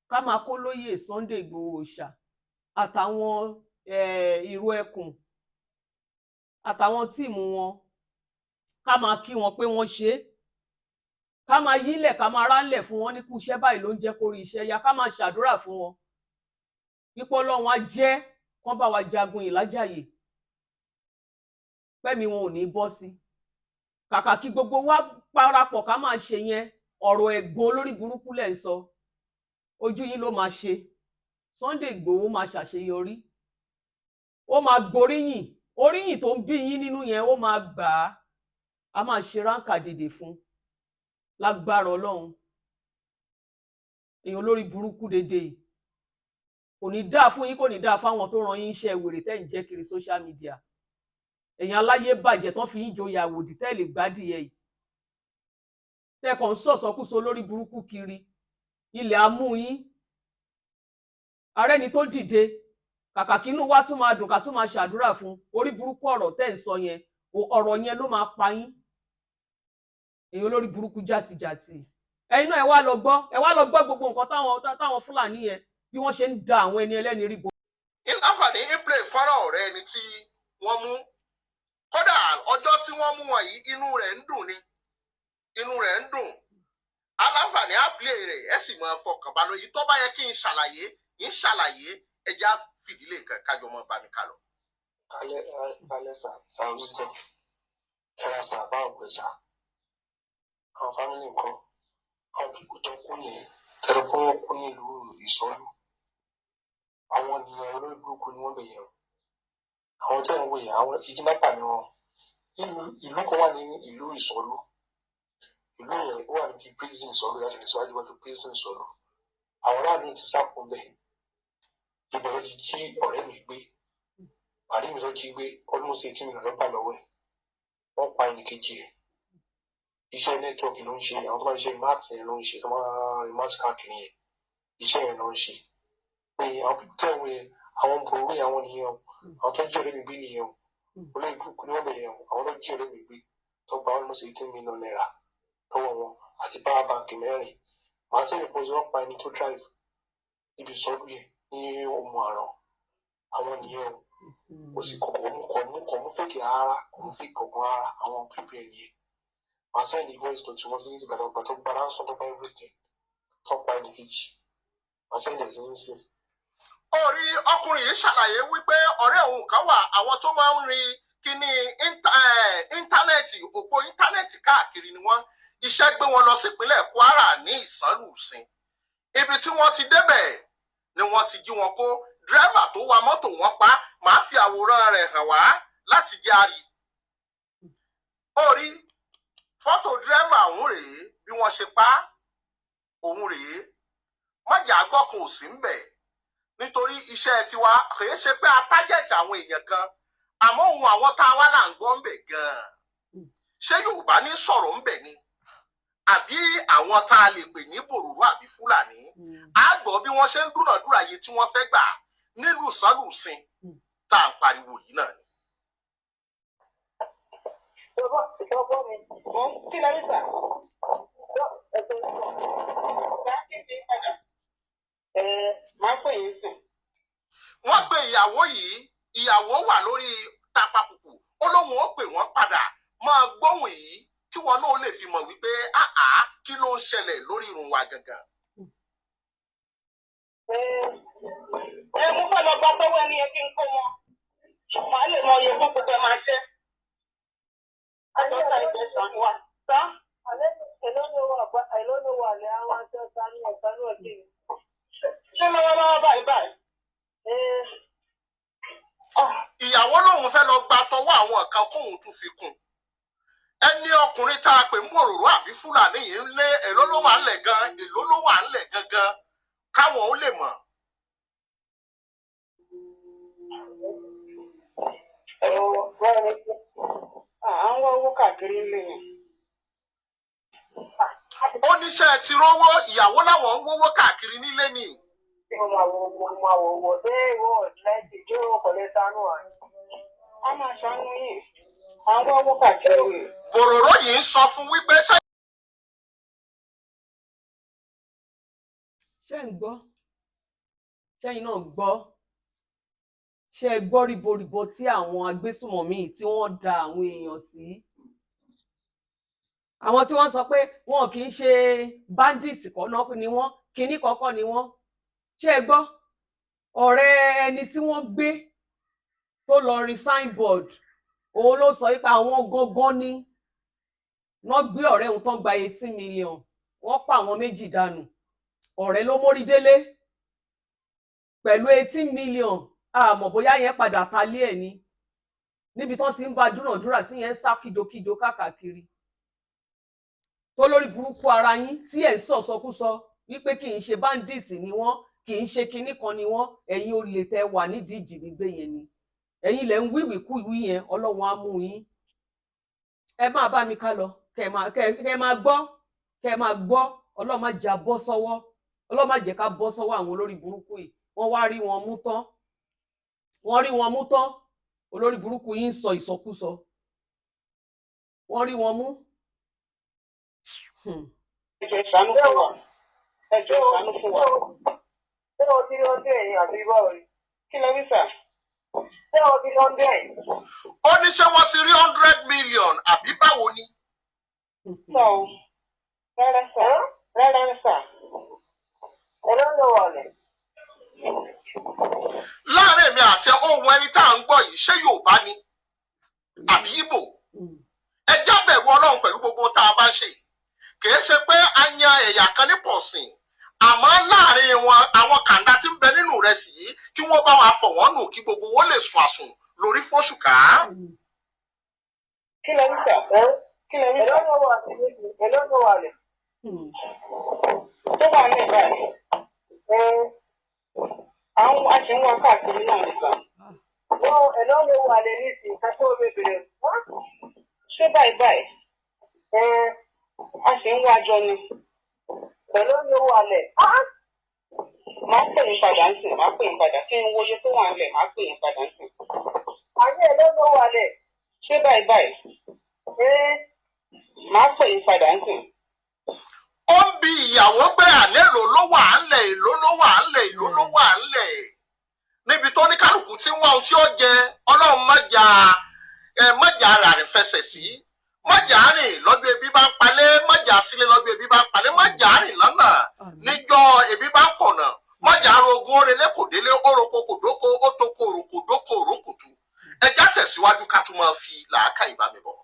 ká máa kó lóyè Sunday Ìgbòho Òòṣà àtàwọn ìró ẹkùn àtàwọn team wọn, ká máa kí wọn pé wọ́n ṣe é, ká máa yílẹ̀, ká máa rálẹ̀ fún wọn ní kú iṣẹ́ báyìí ló ń jẹ́ kó rí iṣẹ́ ya, ká máa ṣàdúrà fún wọn pípọ́ Ọlọ́run á jẹ́ kán bá wa jagun ìlájàyè, pẹ́mi wọn ò ní bọ́ sí. Kàkà kí gbogbo wa parapọ̀ ká máa ṣe yẹn, ọ̀rọ̀ ẹ̀gbọ́n olórí burúkú lẹ̀ ń sọ. Ojú yín ló máa ṣe. Sunday Ìgbòho máa ṣàṣeyọrí, ó máa gboríyìn. Oríyìn tó ń bí yín nínú yẹn, ó máa gbà á. A máa ṣe ránkà dèdè fún lágbára Ọlọ́run. Èèyàn olórí burúkú dédé yìí, kò ní dáa fún yín, kò ní dáa fáwọn tó ràn yín iṣẹ́ wèrè tẹ́ ń jẹ́ kiri social media. Èèyàn aláyé bàjẹ́ tán fi yín joyè àwòdì tẹ́ lè gbádìí yìí, tẹ́ kàn ń sọ̀sọ́kúsọ lórí burúkú kiri ilẹ̀ amú yín. Ààrẹ ni tó dìde, kàkà kí inú wa tún máa dùn, ká tún máa ṣàdúrà fún, orí burúkú ọ̀rọ̀ tẹ́ ń sọ yẹn, ọ̀rọ̀ yẹn ló máa pa yín. Èèyàn olórí burúkú játijàti. Ẹ̀yin náà, ẹ wá lọ gbọ́, ẹ wá lọ gbọ́ gbogbo nǹkan táwọn Fúlàní yẹn, bí wọ́n ṣe ń da àwọn ẹni ẹlẹ́ni rí bo. Aláǹfààní ń play fọ́nrán ọ̀rẹ́ ẹni tí wọ́n mú. Kódà ọjọ́ tí wọ́n mú wọn yìí, inú rẹ̀ ń dùn ni, inú rẹ̀ ń dùn. Aláǹfààní á play rẹ̀, ẹ sì máa fọkàn bá lọ. Yìí tó bá yẹ kí n ṣàlàyé, ń ṣàlàyé. Ẹja fìdílé nǹkan kájọ mọ́ bá mi kà lọ. Alẹ́ alẹ́ sà, sà Wisdom. Ẹ̀rọ sà, báwo pẹ̀ sà? Àwọn family nǹkan, àwọn pípọ̀ tó kú nìyẹn. Tẹ̀lé pé wọ́n kú nílùú Ìsọ́lù. Àwọn ènìyàn olórí burúkú ni wọ́n bẹ̀ yẹn o. Àwọn tó ń wò yẹn, àwọn kidnapper ni wọ́n. Ìlú ìlú kan wà ní ìlú Ìsọ́lù. Ìlú yẹn ó wà níbi prison Ìsọ́lù, láti lè síwájú wájú prison Ìsọ́lù. Àwọn aráàlú ti sá kún bẹ́ẹ̀. Ibẹ̀ ló ti jí ọ̀rẹ́ mi gbé. Pàdé mi tó jí gbé, almost 18 million ló gbà lọ́wọ́ ẹ̀. Wọ́n pa ẹnì kejì ẹ̀. Iṣẹ́ network ló ń ṣe. Àwọn tó máa ń ṣe mask yẹn ló ń ṣe, tó máa ń rin mask káàkiri yẹn, iṣẹ́ yẹn ló ń ṣe. Pé àwọn pípẹ́ ẹ̀wọ̀n yẹn, àwọn bòrò yẹn, àwọn nìyẹn o. Àwọn tó jí ọ̀rẹ́ mi gbé nìyẹn o. Olórí burúkú ni wọ́n bẹ̀rẹ̀ yẹn o. Àwọn tó jí ọ̀rẹ́ mi gbé, tó gba almost ₦18 million lọ́wọ́ wọn àti power bank mẹ́rin. Màá sẹ́yìn fún wọn, pa ẹni tó drive níbi ìsọdún yẹn ní ọmọ àràn. Àwọn nìyẹn o. Kò sí kọ̀kọ̀ mú kọ̀ mú kọ̀ mú fake rárá, kò mú fake kọ̀ọ̀kan rárá. Àwọn pípẹ́ nìyẹn. Màá sẹ́yìn ní voice note wọn sí ní ìgbàdàgbà tó gba ransom, tó gba everything, tó pa ẹnì kejì. Màá sẹ́yìn ẹ̀ sí ní sí. Orí ọkùnrin yìí ṣàlàyé wípé ọ̀rẹ́ òun kan wà, àwọn tó máa ń rin kíní íńtánẹ́ẹ̀tì, òpó íńtánẹ́ẹ̀tì káàkiri ni wọ́n. Iṣẹ́ gbé wọn lọ sípínlẹ̀ Kwara ní Ìsánlùsìn. Ibi tí wọ́n ti débẹ̀ ni wọ́n ti jí wọn kó. Dírẹ́fà tó wa mọ́tò wọn pa. Màá fi àwòrán rẹ̀ hàn wá láti jẹ́ àrí. Orí fọ́tò dírẹ́fà ọ̀hún rèé, bí wọ́n ṣe pa á òun rèé. Mọ̀jà gbọ́kùn ò sí ń bẹ̀ nítorí iṣẹ́ tiwa kìí ṣe pé a target àwọn èèyàn kan, àmọ́ ohun àwọn tá a wá là ń gbọ́ ń bẹ̀ gan-an. Ṣé Yorùbá ní sọ̀rọ̀ ń bẹ̀ ni, àbí àwọn tá a lè pè ní bòròró àbí Fúlàní? Á gbọ́ bí wọ́n ṣe ń dúnàdúrà yìí tí wọ́n fẹ́ gbà nílùú Sálùsìn tá à ń pariwo yìí náà ni. Ìjọba mi. Kí lẹ rí sà? Ẹ̀sẹ̀ sọ. Máa kí ni padà. Ẹ Máa pè yín sìn. Wọ́n pe ìyàwó yìí, ìyàwó wà lórí tapakùkù, ó lóun ó pè wọ́n padà. Máa gbóhùn yìí kí wọn náà lè fi mọ̀ wípé àá, kí ló ń ṣẹlẹ̀ lórí irun wa gangan. Ẹ Ẹ mú fẹ́ lọ gba tọ́wọ́ ẹni yẹn kí n kó wọn. Màá lè mọ iye fún gbogbo ẹ máa jẹ́. Àjọta ìgbésàn wa. Sá. Alẹ́ èló ló wà èló ló wà ní àwọn aṣọ sanu ọ̀sán náà kí ni? Ṣé lọ́wọ́lọ́wọ́ báyìí báyìí? Ẹ Ìyàwó lòun fẹ́ lọ gba tọwọ́ àwọn kan kóun tún fi kún. Ẹni ọkùnrin tá a pè ń bòròró àbí Fúlàní yìí ń lé, èló ló wà ńlẹ̀ gan, èló ló wà ńlẹ̀ gangan káwọn ó lè mọ̀. Ẹ wọ́n ní À ń wá owó káàkiri ńlẹ̀ yẹn. Ó níṣẹ́ ti rówó. Ìyàwó làwọn ń wówó káàkiri nílé ni. Kí mo máa wo mo máa wo wo ṣé ìwọ lẹ́sìn tí ó kọ̀ lé sanu à? A máa ṣàánú yìí. À ń wá owó káàkiri yìí. Bòròró yìí ń sọ fún wípé ṣé Ṣé ń gbọ́? Ṣẹ́yìn náà gbọ́? Ṣé ẹ gbọ́ ríboríbo tí àwọn agbésùmọ̀mí tí wọ́n da àwọn èèyàn sí? Àwọn tí wọ́n sọ pé wọn kì í ṣe bandits kọ́ náà ni wọ́n, kinní kọ́kọ́ ni wọ́n. Ṣé ẹ gbọ́? Ọ̀rẹ́ ẹni tí wọ́n gbé tó lọ rí signboard, òun ló sọ wípé àwọn gangan ni wọ́n gbé ọ̀rẹ́ òun tán gba 18 million, wọ́n pa àwọn méjì dànù. Ọ̀rẹ́ ló mórí délé pẹ̀lú 18 million. Àmọ́ bóyá yẹn padà ta lé ẹ̀ ni níbi tán ti ń bá dúnàdúrà tí yẹn ń sá kíjokíjo káàkiri tó lórí burúkú ara yín tí ẹ̀ ń sọ̀sọkúsọ wípé kì í ṣe bandit ni wọ́n, kì í ṣe kinní kan ni wọ́n. Ẹ̀yin olè tẹ wà nídìí ìjínigbé yẹn ni, ẹ̀yin lẹ̀ ń wíwìkúwí yẹn. Ọlọ́run á mú yín. Ẹ máa bá mi ká lọ, kẹ máa gbọ́, kẹ máa gbọ́. Ọlọ́run má jẹ́ a bọ́ sọ́wọ́, Ọlọ́run má jẹ́ ká bọ́ sọ́wọ́ àwọn olórí burúkú yìí. Wọ́n wá rí wọn mú tán, wọ́n rí wọn mú tán, olórí burúkú yìí ń sọ ìsọkúsọ. Wọ́n rí wọn mú. Ẹ jọ̀ọ́, ẹ ṣàánú fún wa. Ẹ jọ̀ọ́, ẹ ṣàánú fún wa. Ṣé o ti rí ọdún ẹ̀yìn àbí báwo ni? Kí lẹ wí sà? Ṣé o ti 100? Ó ní ṣé wọ́n ti rí 100 million àbí báwo ni? Sọ o. Rárá sà. Rárá sà. Èló ló wà lẹ̀? Láàrin èmi àti ohun ẹni tá à ń gbọ́ yìí, ṣé Yorùbá ni àbí Ìgbò? Ẹ já bẹ̀rù Ọlọ́run pẹ̀lú gbogbo tá a bá ṣe yìí. Kìí ṣe pé a yan ẹ̀yà kan ní pọ̀sìn, àmọ́ láàrin wọn, àwọn kàńdá tí ń bẹ nínú rẹ̀ sì yìí, kí wọ́n bá wa fọ̀ wọ́n nù kí gbogbo wọn lè sùn àsùn lórí fóṣù ká. Kí lẹ rí sà? Kí lẹ rí Èló sà? ló wà lẹ̀? Èló ló wà lẹ̀? Tó wà ní ìbáyìí. Àwọn a ṣì ń wá káàkiri náà ní sà. No, èló ló wà lẹ̀ nísìnyí? Ká tó mi bèrè. Ṣé báyìí báyìí? A ṣì ń wá jọ ni. Èló ló wà lẹ̀? Màá pè yín padà ń sìn, màá pè yín padà. Kí n wo iye tó wà ńlẹ̀, màá pè yín padà ń sìn. Ayé, èló ló wà lẹ̀? Ṣé báyìí báyìí? Màá pè yín padà ń sìn. Ó ń bi ìyàwó pé àlẹ́ èlò ló wà á ńlẹ̀, èlò ló wà á ńlẹ̀, èlò ló wà á ńlẹ̀, níbi tó ní kálukú tí ń wá ohun tí ó jẹ. Ọlọ́run mọ́jà ẹ, mọ́jà ràrìn fẹsẹ̀ sí, mọ́jà rìn lọ́jọ́ ebi bá ń palẹ̀, mọ́jà sílé lọ́jọ́ ebi bá ń palẹ̀, mọ́jà rìn lọ́nà níjọ́ ebi bá ń pọ̀nà, mọ́jà rogun orelé kò délé, oroko kò dóko, ó toko òrokò dóko òrókòtò. Ẹjá tẹ̀síwájú ká tún máa fi làákà ìbámi bọ̀.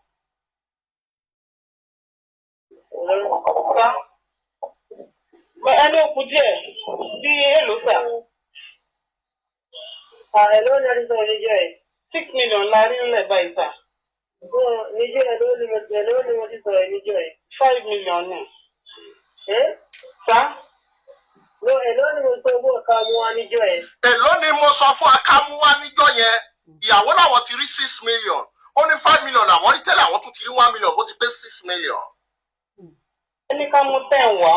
Sà. Ẹni òkú díẹ̀ bí èlò sà. Èló ni ẹni sọ̀rọ̀ níjọ́ ẹ̀? 6 million la rí ńlẹ̀ báyìí sà. Níjọ́ èló ni mo ti sọ̀rọ̀ níjọ́ ẹ̀? 5 million ni. Sà. No, èló ni mo sọ owó ọ̀ka mú wá níjọ́ ẹ̀? Èló ni mo sọ fún akámúwá níjọ́ yẹn? Ìyàwó làwọn ti rí 6 million, ó ní 5 million làwọn rí tẹ́lẹ̀, àwọn tún ti rí 1 million, ó ti pé 6 million. Ẹni ká mú 10 wá.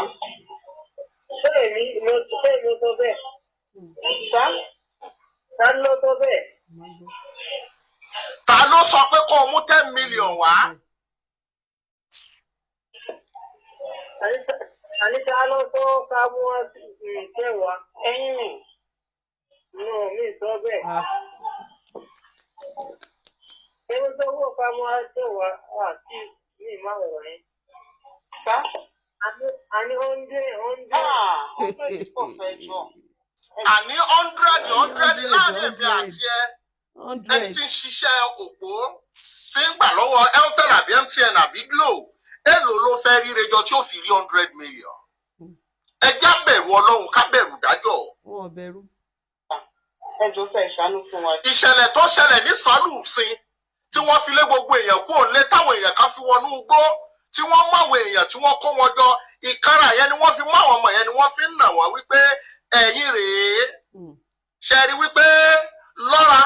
Ṣé èmi mo ṣé èmi sọ bẹ́ẹ̀? Sà. Ta ló sọ bẹ́ẹ̀? Ta ló sọ pé kó o mú 10 million wá? Àní ta ló sọ ká mú wá ten wá? Ẹ̀yin ni. No, mi sọ bẹ́ẹ̀. Ṣé mo sọ owó ká mú wá ten wá? Àti mi máa wọ̀ yẹn. Sà. Àní 100 100. Ah, 100 pọ̀ fẹ́ jọ. Àní 100 100 láàrin èmi àti ẹ, ẹni 100. tí ń ṣiṣẹ́ òpó tí ń gbà lọ́wọ́ Airtel àbí MTN àbí Glo, èlò ló fẹ́ ríre jọ tí ó fi rí 100 million? Ẹ já bẹ̀rù Ọlọ́run, ká bẹ̀rù dájọ́. Wọn ò bẹ̀rù. Ẹ jọ̀ọ́ sà, ìṣàánú fún wa. Ìṣẹ̀lẹ̀ tó ṣẹlẹ̀ ní Sálùsìn tí wọ́n fi lé gbogbo èèyàn kúrò nílé, táwọn èèyàn kan fi wọnú igbó, tí wọ́n mú àwọn èèyàn tí wọ́n kó wọn jọ, ìkárà yẹn ni wọ́n fi mú àwọn ọmọ yẹn ni wọ́n fi ń nà wọ́n wípé ẹ̀yin rèé. Ṣe rí wípé lọ́ra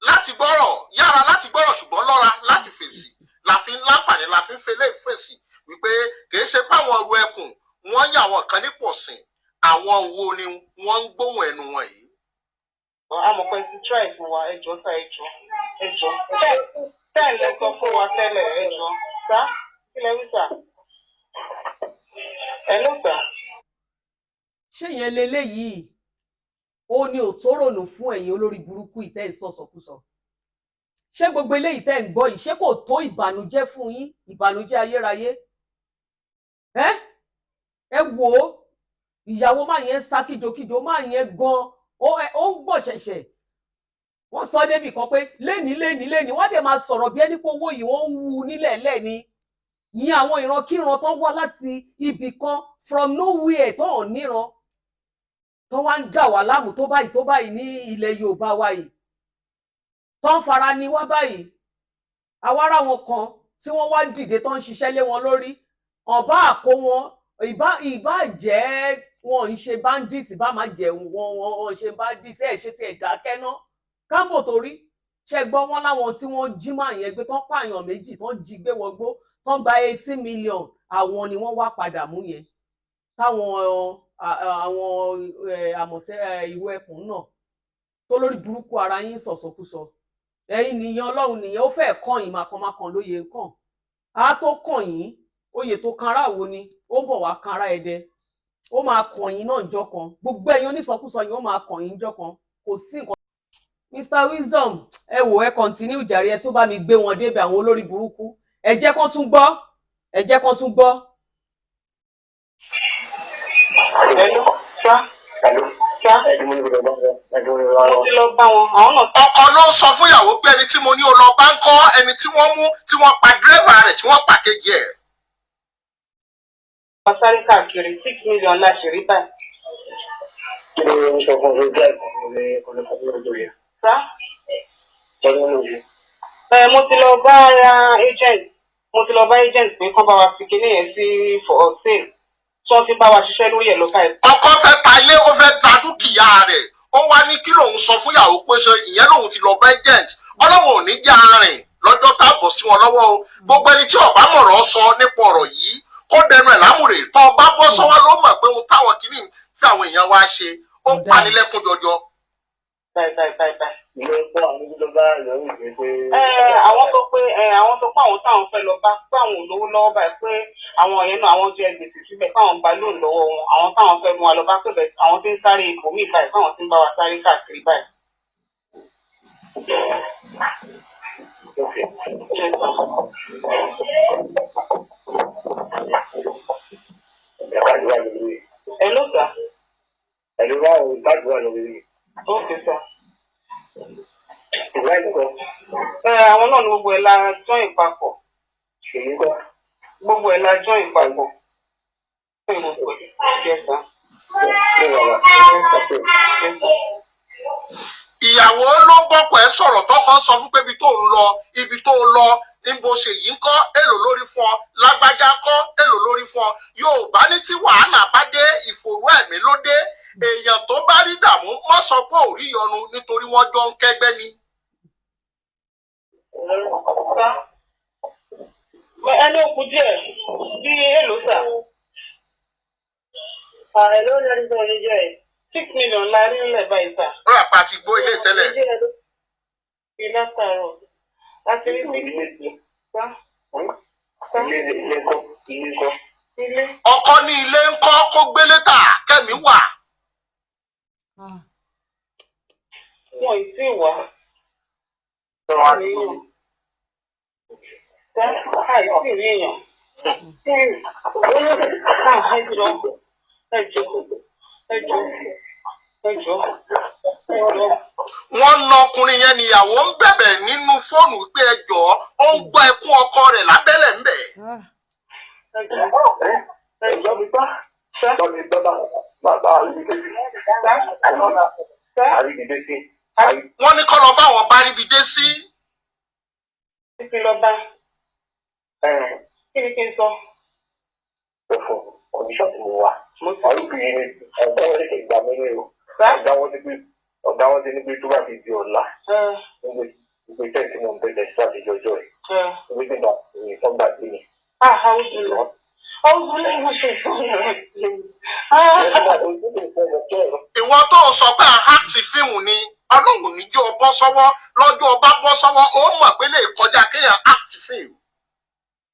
láti gbọ́rọ̀, yára láti gbọ́rọ̀, ṣùgbọ́n lọ́ra láti fèsì, la fi ń láǹfààní, la fi ń fẹlẹ́ fèsì wípé kìí ṣe páwọn ọrù ẹkùn wọ́n yà wọ́n kan nípò sìn. Àwọn wo ni wọ́n ń gbóhùn ẹnu wọn yìí? Àmọ̀ pé ti try fún wa. Ẹ jọ̀ọ́ sà, ẹ jọ̀ọ́. Ẹ jọ̀ọ́. 10 lẹ sọ fún wa tẹ́lẹ̀, ẹ jọ̀ọ́. Sà, kí lẹ wí sà? Ẹ ló sà. Ṣé yẹn leléyìí ó ní ò tó rònú fún ẹ̀yin olórí burúkú ìtẹ́ ìsọsọkúsọ? Ṣé gbogbo eléyìí tẹ́ ń gbọ́ yìí, ṣé kò tó ìbànújẹ́ fún yín, ìbànújẹ́ ayérayé? Ẹ ẹ wò ó, ìyàwó máa yẹn ń sá kíjokíjo, máa yẹn gan ó ń gbọ̀ ṣẹ̀ṣẹ̀. Wọ́n sọ débì kan pé léni léni léni, wọ́n dẹ̀ máa sọ̀rọ̀ bí ẹni pé owó yìí wọ́n ń wú nílẹ̀ lẹ́ni yín. Àwọn ìrankíran tó wá láti ibì kan, from nowhere, tó hàn níran, tó wá ń dà wá láàmú tó báyìí tó báyìí ní ilẹ̀ Yorùbá wa yìí, tó ń fara ní wá báyìí. Àwa ará wọn kan tí wọ́n wá dìde tó ń ṣiṣẹ́ lé wọn lórí, ọba àkó wọn, ìbá jẹ́ wọn ń ṣe bandits, ìbá má jẹ́ wọn wọn ń ṣe bandits. Ẹ̀ ṣe tiẹ̀ dákẹ́ ná kámbò torí ṣe gbọ́ wọn láwọn tí wọ́n jí máa yẹn gbé, tán pààyàn méjì, tán jí gbé wọgbó, tán gba 80 million, àwọn ni wọ́n wá padà mú yẹn, táwọn àwọn àmọ̀tẹ́ ìwé ẹkùn náà tó lórí burúkú ara yín sọ̀sọ̀kúsọ. Ẹ̀yin nìyẹn, Ọlọ́run nìyẹn, ó fẹ́ẹ̀ kàn yín mákànmákàn lóye kàn á tó kàn yín. Oyè tó kanra wo ni ó ń bọ̀ wá kanra ẹdẹ, ó máa kàn yín náà jọ kan. Gbogbo ẹ̀yin onísọkúsọ yìí, ó máa kàn yín jọ kan. Kò sí nǹkan. Mr Wisdom, ẹ wò, ẹ continue jàre. Ẹ tún bá mi gbé wọn débẹ̀, àwọn olórí burúkú. Ẹ jẹ́ kán tún gbọ́, ẹ jẹ́ kán tún gbọ́. Hello, sir. Hello. Sir. Ẹ̀dùn mi ló bá wọn. Ẹ̀dùn mi ló bá Mo wọn. ti lọ bá wọn. Àwọn náà Ọkọ ló ń sọ fún ìyàwó pé ẹni tí mo ní o lọ bá ń kọ́, ẹni tí wọ́n mú, tí wọ́n pa dírẹ́bà rẹ̀, tí wọ́n pa kejì ẹ̀. wá sáré káàkiri, 6 million la ṣe rí báyìí. Kí ló ń sọ fún ọjọ́ ìgbà ní ọlọ́pàá lọ́jọ́ yẹn? Sir. Lọ́jọ́ lóye. Ẹ mo ti lọ bá agent, mo ti lọ bá agent pé kán bá wa fi kinní yẹn sí for sale, tí wọ́n ti bá wa ṣiṣẹ́ lórí ẹ̀ lọ́ka ẹ̀. Ọkọ fẹ́ ta ilé, ó fẹ́ ta dúkìá rẹ̀. Ó wá ní kí lòun sọ fún ìyàwó pé ṣe ìyẹn lòun ti lọ bá agent. Ọlọ́run ò ní já rìn lọ́jọ́ tá a bọ̀ sí wọn lọ́wọ́ o. Gbogbo ẹni tí ọba mọ̀rọ̀ sọ nípa ọ̀rọ̀ yìí, kó dẹnu ẹ̀ lámùrè. Tó ọba bọ́ sọ́wọ́ ló mọ̀ pé ohun táwọn kìíní tí àwọn èèyàn wá ṣe, ó panilẹ́kún jọjọ. Báyìí báyìí báyìí báyìí. Ilé ẹ̀kọ́ àwọn onídìí bá ìyàwó ìgbé pé. Ẹ àwọn sọ pé ẹ àwọn sọ pé àwọn táwọn fẹ́ lọ bá pé àwọn ò lówó lọ́wọ́ báyìí, pé àwọn yẹn náà àwọn jẹ gbèsè síbẹ̀, pé àwọn gba lóun lọ́wọ́ wọn. Àwọn táwọn fẹ́ mú wa lọ bá pé bẹ́ẹ̀ àwọn tí ń sáré ipò míì báyìí, pé àwọn tí ń bá wa sáré káàkiri báyìí. Okay. Yes, sir. Ẹ̀ka àdúrà lórí. Hello, sir. Ẹ̀lú wà ó gbàdúrà lórí. Okay, sir. Ìwà ìkọ́. Ẹ àwọn náà ni gbogbo ẹ̀ la join papọ̀. Èyí kọ́. Gbogbo ẹ̀ la join papọ̀. Gbogbo ẹ̀. Yes, sir. Ṣé wà wá? Yes, sir. Yes, sir. Ìyàwó ló ń bọ́kọ̀ ẹ̀ sọ̀rọ̀, tọkọ sọ fún pé ibi tó ń lọ, ibi tó ń lọ níbo ṣe yìí ń kọ́, èlò lórí fún ọ, lágbájá kọ́, èlò lórí fún ọ. Yorùbá ní tí wàhálà bá dé, ìfòrú ẹ̀mí ló dé. Èèyàn tó bá rí dààmú mọ́ sọ pé ò rí yọnu, nítorí wọ́n jọ ń kẹ́gbẹ́ ni. Sir. Ẹni ó kù díẹ̀ bí èlò, sir. Hello, lórí sọ oníjọ́ ẹ̀. 6 million la rí nílẹ̀ báyìí, sir. Ó rà pa ti gbó ilé tẹ́lẹ̀. Bí látàárọ̀ láti rí six. Sir. Sir. Ilé ilé kọ́. Ilé kọ́. Ilé. Ọkọ ní ilé ń kọ́, kó gbélé tà kẹ́mi wà. Ah. Wọn ì tí ì wá. Ṣé wàá rí Èèyàn. Sir, àìsí rí èèyàn. Ah, ẹ jọ̀ọ́, ẹ jọ̀ọ́, ẹ jọ̀ọ́, ẹ jọ̀ọ́, ẹ jọ̀ọ́. Wọ́n na ọkùnrin yẹn, níyàwó ń bẹ̀bẹ̀ nínú fóònù pé ẹ jọ̀ọ́, ó ń gbọ́ ẹkún ọkọ rẹ̀ lábẹ́lẹ̀ ń bẹ̀. Ah. Ẹ jọ̀ọ́, ẹ jọ̀ọ́. mi gbá. Sir, Lọ mi gbọ́ bá bàbá àrídìdé sí. sir, sir. Àrídìdé sí. Wọ́n ní kọ́ lọ bá wọn bá ríbi dé sí. Kí lọ bá? Kí ni kí n sọ? Òfò condition tí mo wà. Mo ti Ọlùkù yìí ni ọ̀gá wọn ṣẹ̀ṣẹ̀ gbà mí ní o. Sir? Ọ̀gá wọn ti pé ọ̀gá wọn ti ní pé tó bá ti di ọ̀la. Ẹ Gbogbo iṣẹ́ tí mo ń bẹ̀rẹ̀ sí àtijọ́ ọjọ́ yìí. ẹ. Gbogbo ìgbà ìtọ́ gbà sí mi. Ah, àwùjọ. Àwùjọ lẹ́yìn oṣù ìfọ̀nà. Ah. Ìwọ tó ń sọ pé àháàtì fíìmù ni, Ọlọ́run ní jẹ́ ọ bọ́ sọ́wọ́. Lọ́jọ́ ọba bọ́ sọ́wọ́, ó mọ̀ pé lè kọjá kéèyàn act fíìmù.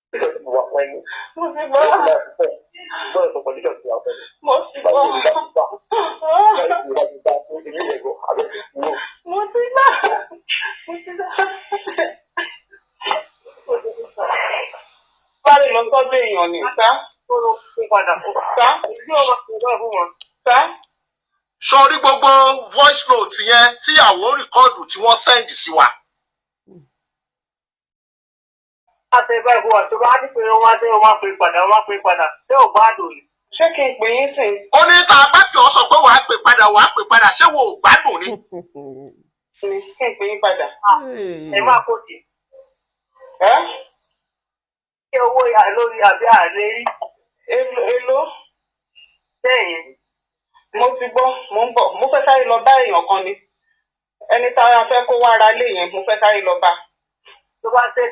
Mo ti gbọ́. Mo ti gbọ́. Mo ti gbọ́. Mo ti gbọ́. Sáré lọ sọ́dọ̀ èèyàn ni, sá. Padà. Sá. Bí o máa ṣe báyìí fún wọn. Sá. Sọrí gbogbo voice note yẹn tíyàwó record tí wọ́n send sí wa. Bá ṣe báyìí fún wa, tó bá ní pé wọ́n wá sí, wọ́n máa pè padà, wọ́n máa pè padà. Ṣé ò gbádùn ni? Ṣé kí n pè yín sìn? Ó ní tá a bá jọ sọ pé wàá pè padà, wàá pè padà, ṣé wo ò gbádùn ni? Ni kí n pè yín padà. Ẹ máa kó tì. Ẹ́ Ṣé owó yà lórí àbí àlè rí? Èló èló? Sẹ́yìn. Mo ti gbọ́, mo ń bọ̀. Mo fẹ́ sáré lọ bá èèyàn kan ni. Ẹni tá a fẹ́ kó wá ra lé yẹn, mo fẹ́ sáré lọ bá. Tó bá ṣe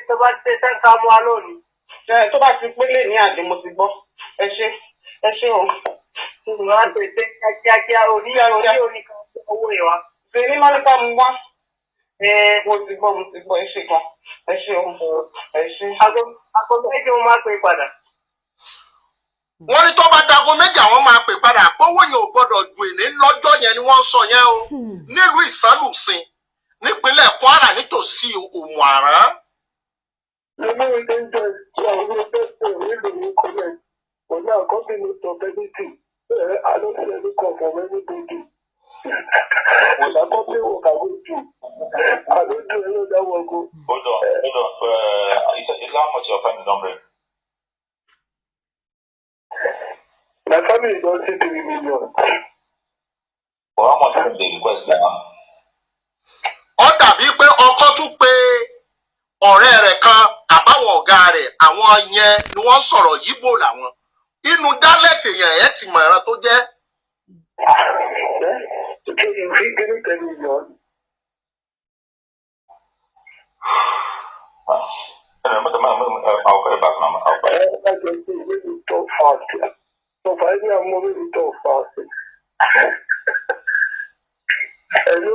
sẹ́ńkà mú wa lónìí. Ẹ tó bá ti pélé ní àdé, mo ti gbọ́. Ẹ ṣé, ẹ ṣé o. Wọ́n á pè é kíákíá, oní oní oní kan owó yẹn wá. Bèmí máa ní ká mu wá. Ẹ Mo ti gbọ́, mo ti gbọ́, ẹ ṣé gan. Ẹ ṣé o. Ẹ ṣé. Aago 2 mo máa pè é padà. Wọ́n ní tó bá dago 2 àwọn máa pè padà, pówó yẹn ò gbọ́dọ̀ ju èní lọ́jọ́ yẹn ni wọ́n ń sọ yẹn o, nílùú Ìsánlùsìn. Nípínlẹ̀ Kwara, nítòsí Òmù-Àrán. You know, it is just, yeah, we just really really collect. But now, company no talk anything. I don't see any call from anybody. Na company work I go do. I don't do any other work o. Hold on, hold on. Is how much your family don bring? My family don see 3 million. But how much dem dey request now? Ó dàbí pé ọkọ tún pé ọ̀rẹ́ rẹ̀ kan àbáwọn ọ̀gá rẹ̀, àwọn yẹn ni wọ́n sọ̀rọ̀ yíbò làwọn inú dialect yẹn, ẹ̀ ti mọ̀ ẹ̀ràn tó jẹ́. Eh? Okay, you fit give me 10 million. I'll call you back now. I'll call you. Eh, like I say, make we talk fast. So for any amount, make we talk fast. Hello?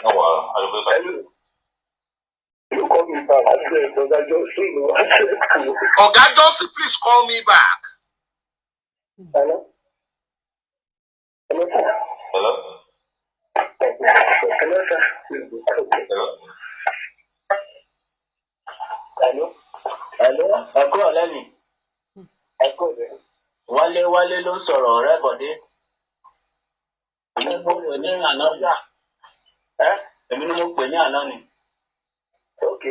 No wahala. I'll be back. Hello? You call me back. I said, because I just see you. I said, Ọ̀gá Johnson, please call me back. Hello? Hello, sir. Hello? Hello, sir. Hello? Hello? Hello, ẹ kú ọ̀lẹ́ mi. Ẹ kú ọ̀lẹ́. Wálé Wálé ló ń sọ̀rọ̀, ọ̀rẹ́ Bọ̀dé. Èmi ni mo pè ní àná ni. Ẹ́. Èmi ni mo pè ní àná ni. Ok.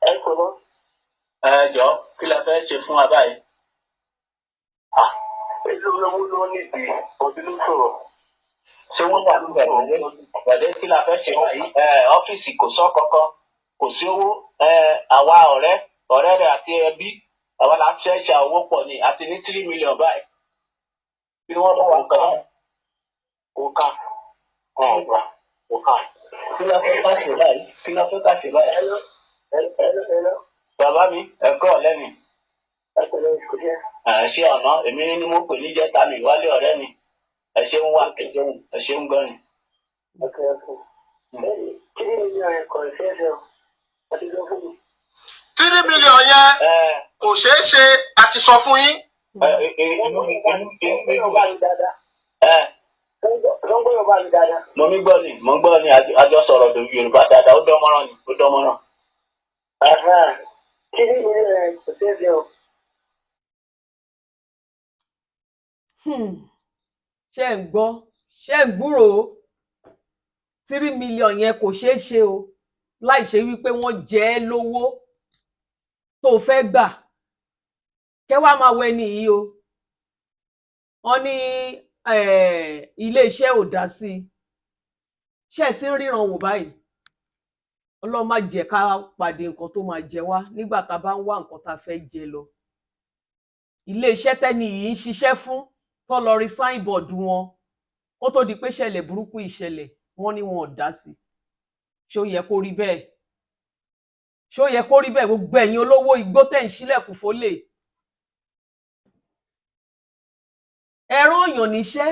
Ẹ kò lọ. Ẹ jọ, kí la fẹ́ ṣe fún wa báyìí? Èló lówó ló nídìí? Bọ̀dé ló sọ̀rọ̀. Ṣé wọ́n wà níbẹ̀, Bọ̀dé? Bọ̀dé, kí la fẹ́ ṣe báyìí? Ẹ ọ́fíìsì kò sọ kankan, kò sí owó. Ẹ àwa ọ̀rẹ́ rẹ̀ àti ẹbí, àwa la ṣe ṣe owó pọ̀ ni, àti ní 3 million báyìí. Bí wọ́n bá wà kàn. Kò ká. Ọ̀ gbà. Kò ká. Kí la fẹ́ ká ṣe báyìí? Kí la fẹ́ ká ṣe báyìí? Hello? Hello? Hello? Bàbá mi, ẹ kú ọ̀lẹ́ mi. Ẹ kò lọ ìṣòro. Ẹ ṣé ọ̀nà, èmi ni mo pè ní jẹ́ta mi, Wálé ọ̀rẹ́ mi. Ẹ ṣeun wá, ẹ ṣeun, ẹ ṣeun gan ni. Ok. Bẹ́ẹ̀ni, 3 million yẹn kò ṣeé ṣe o. Wọ́n ti sọ fún mi. 3 million yẹn Ẹ kò ṣeé ṣe, a ti sọ fún yín. ẹ ẹ inú mi inú inú mi Yorùbá mi dáadáa. Ẹ Sọ́ngbọ́n Yorùbá mi dáadáa. Mo mi gbọ́ ni, mo ń gbọ́ ni, àjọ sọ̀rọ̀ lórí Yorùbá dáadáa, ó dán mọ́rán ni, ó dán mọ́rán. 3 million yẹn kò ṣeé ṣe o. Ṣé ń gbọ́? Ṣé ń gbúròó? 3 million yẹn kò ṣeé ṣe o, láì ṣe wípé wọ́n jẹ ẹ́ lówó tó o fẹ́ gbà. Kẹ́ wá máa wọ ẹni yìí o. Wọ́n ní iléeṣẹ́ ò dá sí i. Ṣé ẹ sì ń ríran wò báyìí? Ọlọ́run má jẹ́ ká pàdé nǹkan tó máa jẹ wá nígbà tá a bá ń wá nǹkan tá a fẹ́ jẹ lọ. Iléeṣẹ́ tẹ́ni yìí ń ṣiṣẹ́ fún tó lọ rí signboard wọn kó tó di pé ṣẹlẹ̀ burúkú ìṣẹ̀lẹ̀, wọ́n ní wọn ò dá sí i. Ṣó yẹ kó rí bẹ́ẹ̀? Ṣó yẹ kó rí bẹ́ẹ̀? Gbogbo ẹ̀yin olówó igbó tẹ̀ ń ṣílẹ̀kùn fólè, ẹ̀rọ òyàn níṣẹ́,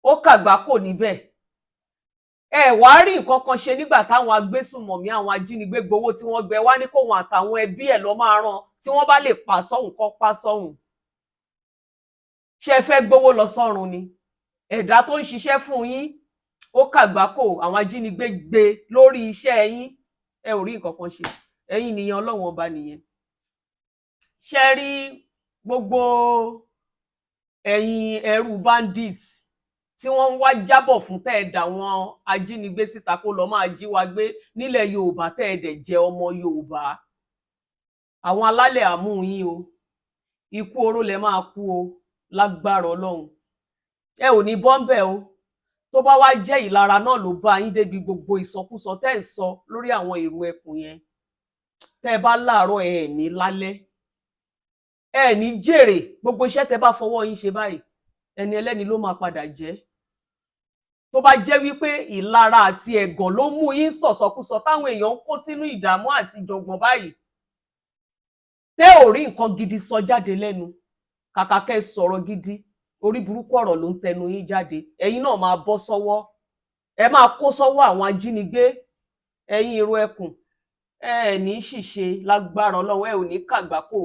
ó kàgbákò níbẹ̀. Ẹ wàá rí nǹkan kan ṣe nígbà táwọn agbésùnmọ̀mí, àwọn ajínigbé gbowó tí wọ́n gbẹ wá ní kóun àtàwọn ẹbí ẹ̀ lọ máa rán tí wọ́n bá lè pa sọ́hùn kọ́ pa sọ́hùn. Ṣé ẹ fẹ́ gbowó lọ sọ́run ni? Ẹ̀dá tó ń ṣiṣẹ́ fún yín, ó kàgbákò, àwọn ajínigbé gbé lórí iṣẹ́ yín, ẹ ò rí nǹkan kan ṣe. Ẹ̀yin nìyẹn, Ọlọ́run Ọba nìyẹn. Ṣe rí gbogbo ẹ̀yin ẹrú bandits tí wọ́n ń wá jábọ̀ fún, tẹ́ ẹ dà wọn ajínigbé síta kó lọ́ọ́ máa jí wa gbé nílẹ̀ Yorùbá, tẹ́ ẹ dẹ̀ jẹ́ ọmọ Yorùbá, àwọn alálẹ̀ àmú yín o. Ikú oró lẹ máa kú o, lágbára Ọlọ́run. Ẹ ò ní bọ́ńbẹ́ o. Tó bá wá jẹ́ ìlara náà ló bá yín débi gbogbo ìsọkúsọ tẹ́ ẹ̀ sọ lórí àwọn èrò ẹkùn yẹn, tẹ́ ẹ bá láàárọ̀, ẹ ẹ̀ ní lálẹ́, ẹ ní jèrè. Gbogbo iṣẹ́ tẹ́ bá fọwọ́ yín ṣe báyìí, ẹni ẹlẹ́ni ló máa padà jẹ́. Tó bá jẹ́ wípé ìlara àti ẹ̀gàn ló mú yín sọ̀sọkúsọ táwọn èèyàn ń kó sínú ìdààmú àti ìjọ̀gbọ̀n báyìí, tẹ́ ò rí nǹkan gidi sọ jáde lẹ́nu, kàkà kẹ́ ẹ sọ̀rọ̀ gidi, orí burúkú ọ̀rọ̀ ló ń tẹnu yín jáde, ẹ̀yin náà máa bọ́ sọ́wọ́, ẹ máa kó sọ́wọ́ àwọn ajínigbé. Ẹ̀yin irú ẹkùn, ẹ ẹ̀ ní ṣìṣe lágbára Ọlọ́run, ẹ ò ní kàgbákò.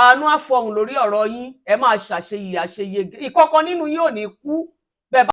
Àánú àfọhùn lórí ọ̀rọ̀ yín. Ẹ máa ṣàṣeyìí àṣeyege, ìkọ̀kan nínú yín ò ní kú.